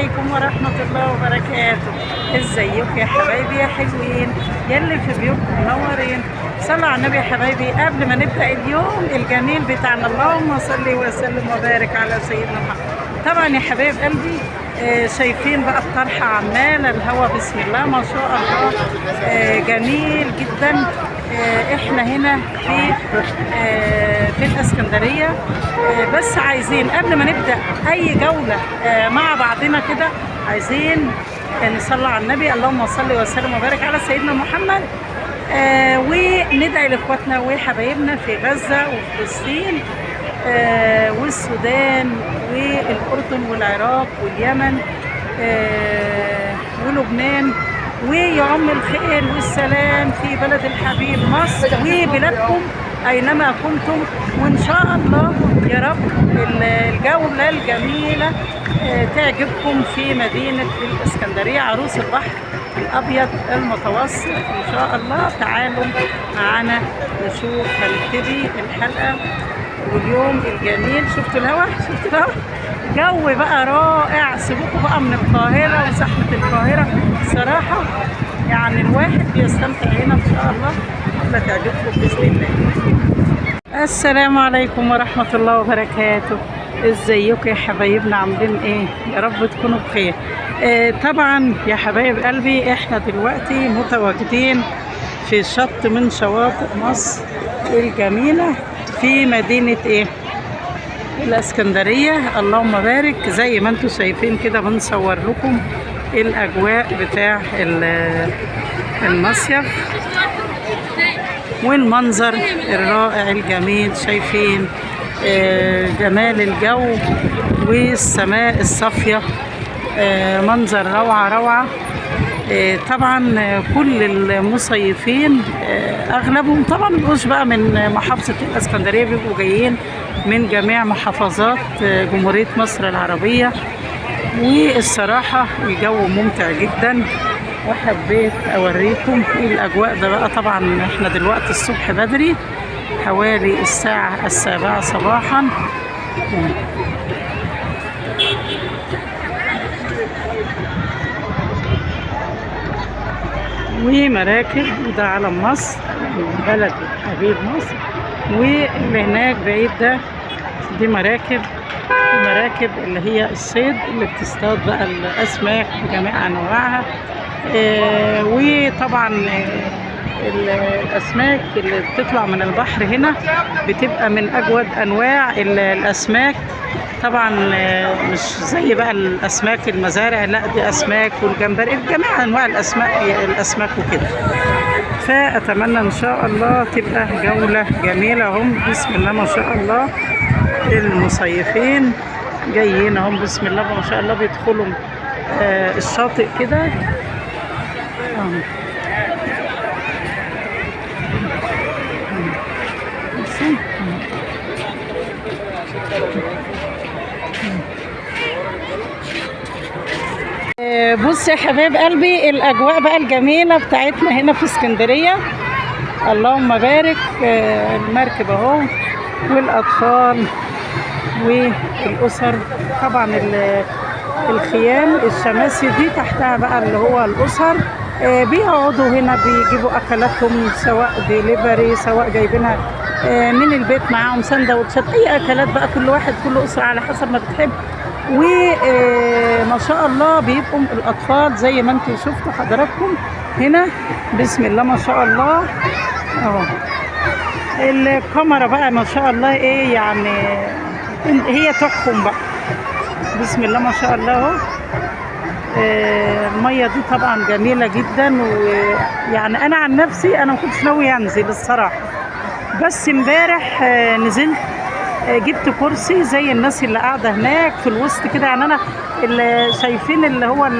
عليكم ورحمة الله وبركاته. ازيكم يا حبايبي يا حلوين يلي في بيوتكم منورين. صلوا على النبي يا حبايبي قبل ما نبدأ اليوم الجميل بتاعنا. اللهم صل وسلم وبارك على سيدنا محمد. طبعا يا حبايب قلبي شايفين بقى الطرحة عمالة الهوا، بسم الله ما شاء الله، جميل جدا. احنا هنا في الاسكندرية، بس عايزين قبل ما نبدأ اي جولة مع بعضنا كده عايزين نصلي على النبي. اللهم صل وسلم وبارك على سيدنا محمد، وندعي لاخواتنا وحبايبنا في غزة وفلسطين والسودان والأردن والعراق واليمن ولبنان، ويعم الخير والسلام في بلد الحبيب مصر وبلادكم أينما كنتم. وإن شاء الله يا رب الجولة الجميلة تعجبكم في مدينة الإسكندرية عروس البحر الأبيض المتوسط. إن شاء الله تعالوا معانا نشوف، هنبتدي الحلقة واليوم الجميل. شفتوا الهوا؟ شفتوا الهوا؟ جو بقى رائع. سيبوكوا بقى من القاهرة وزحمة القاهرة، صراحة يعني الواحد بيستمتع هنا. إن شاء الله لا تعجبكم بإذن الله. السلام عليكم ورحمة الله وبركاته. ازيكم يا حبايبنا، عاملين ايه؟ يا رب تكونوا بخير. طبعا يا حبايب قلبي احنا دلوقتي متواجدين في شط من شواطئ مصر الجميلة في مدينة ايه؟ الاسكندرية. اللهم بارك. زي ما انتم شايفين كده بنصور لكم الاجواء بتاع المصيف والمنظر الرائع الجميل. شايفين جمال الجو والسماء الصافية، منظر روعة روعة. طبعا كل المصيفين اغلبهم طبعا مش بقى من محافظة الاسكندرية، بيبقوا جايين من جميع محافظات جمهورية مصر العربية. والصراحة الجو ممتع جدا، وحبيت اوريكم الاجواء ده بقى. طبعا احنا دلوقتي الصبح بدري، حوالي الساعة 7 صباحا. ومراكب، وده علم مصر، بلد حبيب مصر. واللي هناك بعيد ده دي مراكب، المراكب اللي هي الصيد اللي بتصطاد بقى الاسماك بجميع انواعها. وطبعا الاسماك اللي بتطلع من البحر هنا بتبقى من اجود انواع الاسماك. طبعا مش زي بقى الاسماك المزارع، لا دي اسماك والجمبري، جميع انواع الاسماك وكده. فاتمنى ان شاء الله تبقى جولة جميلة. هم بسم الله ما شاء الله المصيفين جايين هم بسم الله ما شاء الله، بيدخلوا الشاطئ كده. بص يا حبايب قلبي الاجواء بقى الجميلة بتاعتنا هنا في اسكندرية. اللهم بارك. المركب اهو، والاطفال والاسر. طبعا الخيام الشماسي دي تحتها بقى اللي هو الاسر، بيقعدوا هنا بيجيبوا اكلاتهم، سواء ديليفري سواء جايبينها من البيت معاهم سندوتشات، اي اكلات بقى، كل واحد كل اسره على حسب ما بتحب. وما شاء الله بيبقوا الاطفال زي ما انتم شفتوا حضراتكم هنا بسم الله ما شاء الله اهو. الكاميرا بقى ما شاء الله ايه يعني، هي تحكم بقى بسم الله ما شاء الله اهو. المية دي طبعا جميلة جدا. ويعني انا عن نفسي انا ما كنتش ناوية انزل الصراحة، بس امبارح نزلت، جبت كرسي زي الناس اللي قاعدة هناك في الوسط كده. يعني انا اللي شايفين اللي هو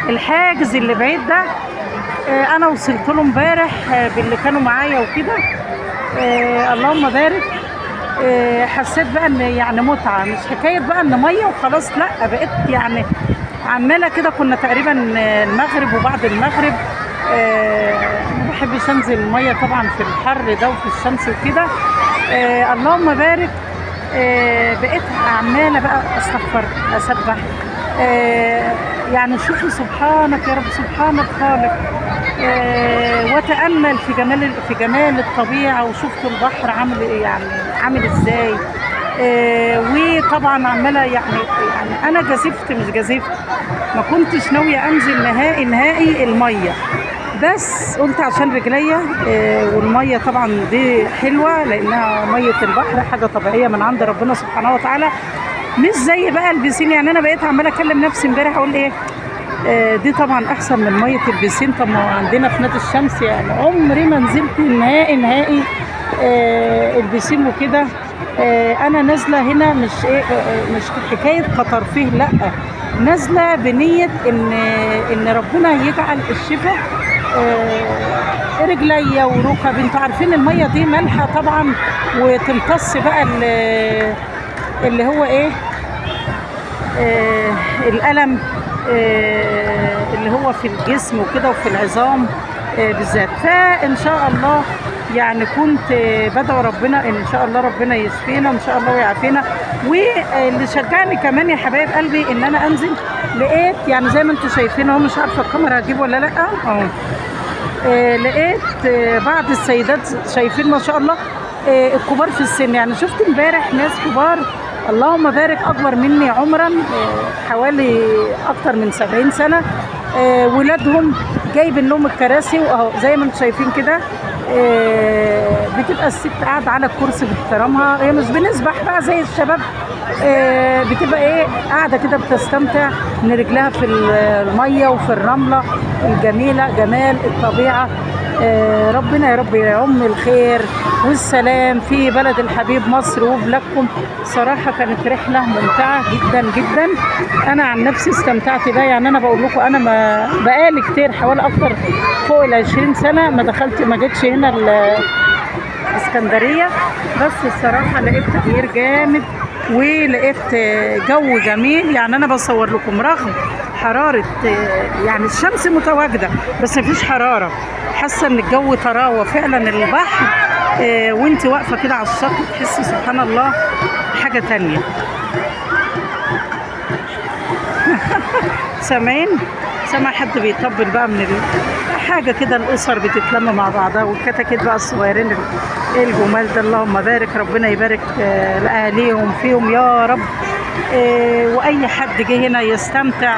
الحاجز اللي بعيد ده، انا وصلت له امبارح باللي كانوا معايا وكده. اللهم بارك. حسيت بقى ان يعني متعه، مش حكاية بقى ان مية وخلاص، لا بقيت يعني عماله كده. كنا تقريبا المغرب وبعد المغرب، ما بحبش انزل المية طبعا في الحر ده وفي الشمس وكده. اللهم بارك. بقيت عماله بقى استغفر اسبح، يعني شوفوا سبحانك يا رب، سبحان الخالق. واتامل في جمال الطبيعة، وشفت البحر عامل ايه، يعني عامل ازاي. وطبعا عماله يعني انا جازفت مش جازفت، ما كنتش ناوية انزل نهائي نهائي المية، بس قلت عشان رجليا. والمية طبعا دي حلوة لانها مية البحر، حاجة طبيعية من عند ربنا سبحانه وتعالى، مش زي بقى البسين. يعني انا بقيت عماله اكلم نفسي امبارح اقول ايه، دي طبعا احسن من مية البسين. طب ما عندنا في نادي الشمس، يعني عمري ما نزلت نهائي نهائي البسين وكده. انا نازله هنا مش ايه، مش حكاية كترفيه، لا، نازله بنيه ان ربنا يجعل الشفاء رجليا وركبي. انتوا عارفين المية دي مالحة طبعا، وتمتص بقى اللي هو ايه، الالم اللي هو في الجسم وكده وفي العظام بالذات. فان شاء الله يعني كنت بدعو ربنا ان شاء الله ربنا يشفينا ان شاء الله ويعافينا. واللي شجعني كمان يا حبايب قلبي ان انا انزل، لقيت يعني زي ما انتم شايفين اهو، مش عارفه الكاميرا هتجيب ولا لا اهو. لقيت بعض السيدات شايفين ما شاء الله، الكبار في السن. يعني شفت امبارح ناس كبار اللهم بارك، اكبر مني عمرا، حوالي اكتر من 70 سنة، ولادهم جايبين لهم الكراسي، واهو زي ما انتم شايفين كده. بتبقى الست قاعدة على الكرسي باحترامها، هي مش بنسبح بقى زي الشباب، بتبقى ايه قاعدة كده بتستمتع من رجلها في المية وفي الرملة الجميلة، جمال الطبيعة. ربنا يا رب يعم الخير والسلام في بلد الحبيب مصر وبلادكم. صراحة كانت رحلة ممتعة جدا جدا، أنا عن نفسي استمتعت بيها. يعني أنا بقول لكم أنا ما بقالي كتير، حوالي أكتر فوق 20 سنة ما دخلت، ما جيتش هنا الإسكندرية، بس الصراحة لقيت تغيير جامد ولقيت جو جميل. يعني أنا بصور لكم رغم حرارة، يعني الشمس متواجدة بس مفيش حرارة، حاسة إن الجو طراوة فعلا. البحر وانت واقفة كده على الشط تحسي سبحان الله حاجة تانية. سامعين؟ سامع حد بيطبل بقى من حاجة كده، الأسر بتتلم مع بعضها، والكتاكيت بقى الصغيرين الجمال ده، اللهم بارك، ربنا يبارك لأهاليهم فيهم يا رب. وأي حد جه هنا يستمتع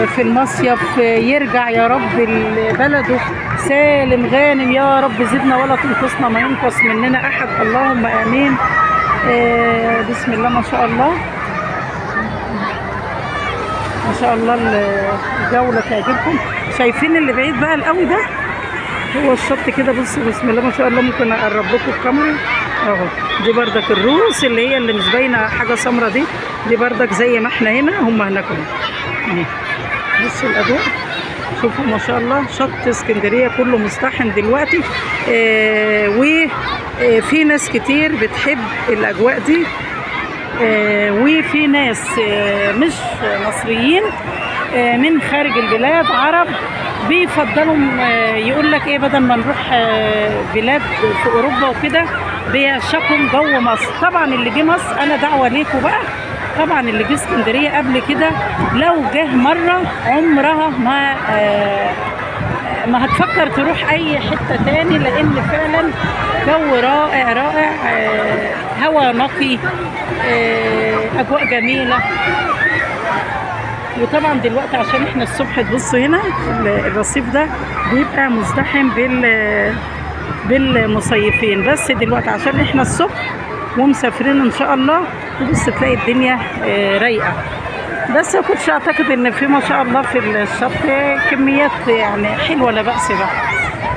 في المصيف، يرجع يا رب لبلده سالم غانم يا رب. زدنا ولا تنقصنا، ما ينقص مننا أحد، اللهم آمين. بسم الله ما شاء الله، ما شاء الله الجولة تعجبكم. شايفين اللي بعيد بقى القوي ده هو الشط كده، بصوا بسم الله ما شاء الله. ممكن اقرب لكم الكاميرا اهو، دي بردك الروس اللي هي اللي مش باينة حاجة سمرة دي، دي بردك زي ما احنا هنا هم هناك اهو. بصوا الاجواء، شوفوا ما شاء الله شط اسكندرية كله مزدحم دلوقتي. وفي ناس كتير بتحب الاجواء دي، وفي ناس مش مصريين، من خارج البلاد، عرب بيفضلوا يقول لك ايه، بدل ما نروح بلاد في اوروبا وكده، بيعشقوا جو مصر. طبعا اللي جه مصر، انا دعوه ليكم بقى، طبعا اللي جه اسكندرية قبل كده لو جه مرة عمرها ما هتفكر تروح اي حتة تاني، لان فعلا جو رائع رائع، هوا نقي، اجواء جميلة. وطبعا دلوقتي عشان احنا الصبح، تبصوا هنا الرصيف ده بيبقى مزدحم بالمصيفين، بس دلوقتي عشان احنا الصبح ومسافرين ان شاء الله، تبص تلاقي الدنيا رايقة. بس ما كنتش اعتقد ان في ما شاء الله في الشط كميات يعني حلوة لا باس بها.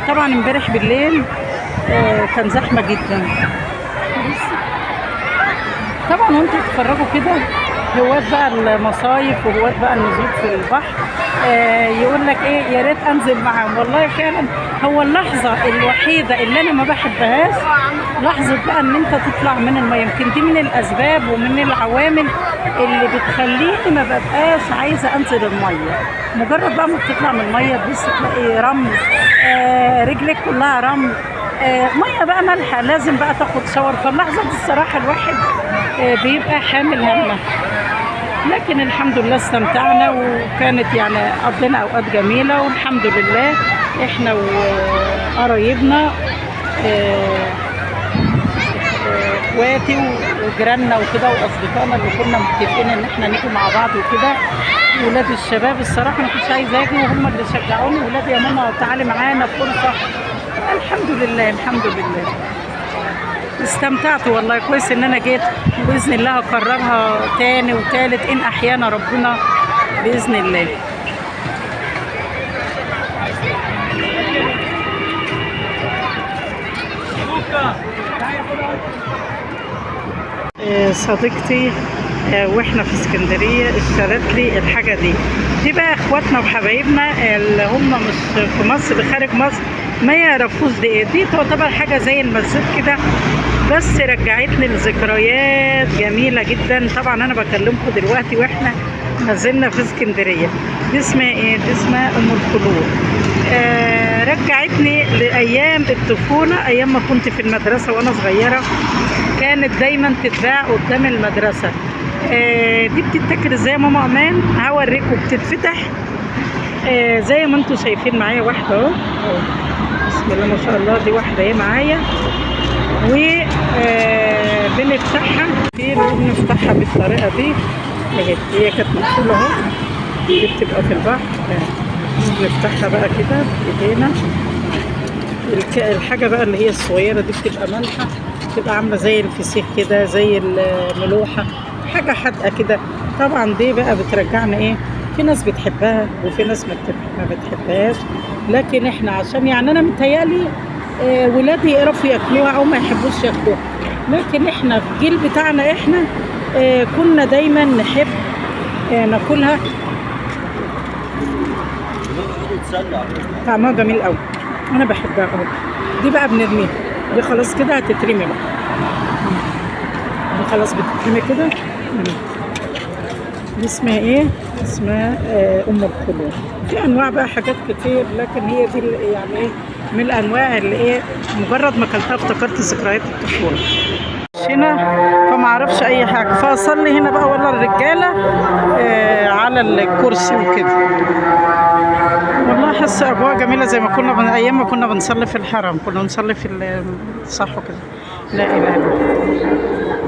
طبعا امبارح بالليل كان زحمة جدا. طبعا وانتوا بتتفرجوا كده هوات بقى المصايف وهوات بقى النزول في البحر، يقول لك ايه، يا ريت انزل معاهم. والله فعلا هو اللحظة الوحيدة اللي انا ما بحبهاش لحظة بقى ان انت تطلع من المية. يمكن دي من الاسباب ومن العوامل اللي بتخليني ما ببقاش عايزه انزل المية. مجرد بقى ما بتطلع من المية تبص تلاقي رمل، رجلك كلها رمل، مية بقى مالحة، لازم بقى تاخد شاور. فاللحظه دي الصراحة الواحد بيبقى حامل همها. لكن الحمد لله استمتعنا، وكانت يعني قضينا اوقات جميلة والحمد لله، احنا وقرايبنا اخواتي وجيراننا وكده واصدقائنا اللي كنا متفقين ان احنا نيجي مع بعض وكده. ولاد الشباب الصراحة ما كنتش عايزه اجي، وهم اللي شجعوني، ولادي يا ماما تعالي معانا فرصة. الحمد لله الحمد لله استمتعت والله، كويس ان انا جيت، وباذن الله هكررها تاني وتالت ان احيانا ربنا باذن الله. صديقتي واحنا في اسكندرية اشترت لي الحاجة دي. دي بقى اخواتنا وحبايبنا اللي هم مش في مصر، خارج مصر، ما يعرفوش دي ايه. دي تعتبر حاجة زي المزيد كده، بس رجعتني لذكريات جميلة جدا. طبعا انا بكلمكم دلوقتي واحنا نزلنا في اسكندرية. دي اسمها ايه؟ دي اسمها ام الخلول. رجعتني لايام الطفولة، ايام ما كنت في المدرسة وانا صغيرة، كانت دايما تتباع قدام المدرسة. دي بتتاكل ازاي يا ماما امان؟ هوريكم. بتتفتح زي ما انتم شايفين معايا واحدة اهو، بسم الله ما شاء الله، دي واحدة اهي معايا، و بنفتحها بنفتحها بالطريقة دي اهي، هي كانت مقفولة اهو، دي بتبقى في البحر. بنفتحها بقى كده بايدينا. الحاجة بقى اللي هي الصغيرة دي بتبقى مالحة، بتبقى عامله زي الفسيخ كده، زي الملوحه، حاجة حادقه كده. طبعا دي بقى بترجعنا ايه، في ناس بتحبها وفي ناس ما بتحبهاش، لكن احنا عشان يعني انا متهيألي ولادي يقرفوا ياكلوها او ما يحبوش ياكلوها، لكن احنا في الجيل بتاعنا احنا كنا دايما نحب ناكلها. طعمها جميل قوي، انا بحبها قوي. دي بقى بنرميها، دي خلاص كده هتترمي بقى، دي خلاص بتترمي كده. دي اسمها ايه؟ اسمها ام الخلول. في انواع بقى حاجات كتير، لكن هي دي يعني ايه من الانواع اللي ايه مجرد ما اكلتها افتكرت ذكريات الطفولة. هنا فما اعرفش اي حاجة، فاصلي هنا بقى ولا الرجالة على الكرسي وكده. والله حاسه اجواء جميلة زي ما كنا ايام ما كنا بنصلي في الحرم، كنا بنصلي في الصح وكده. لا اله الا الله.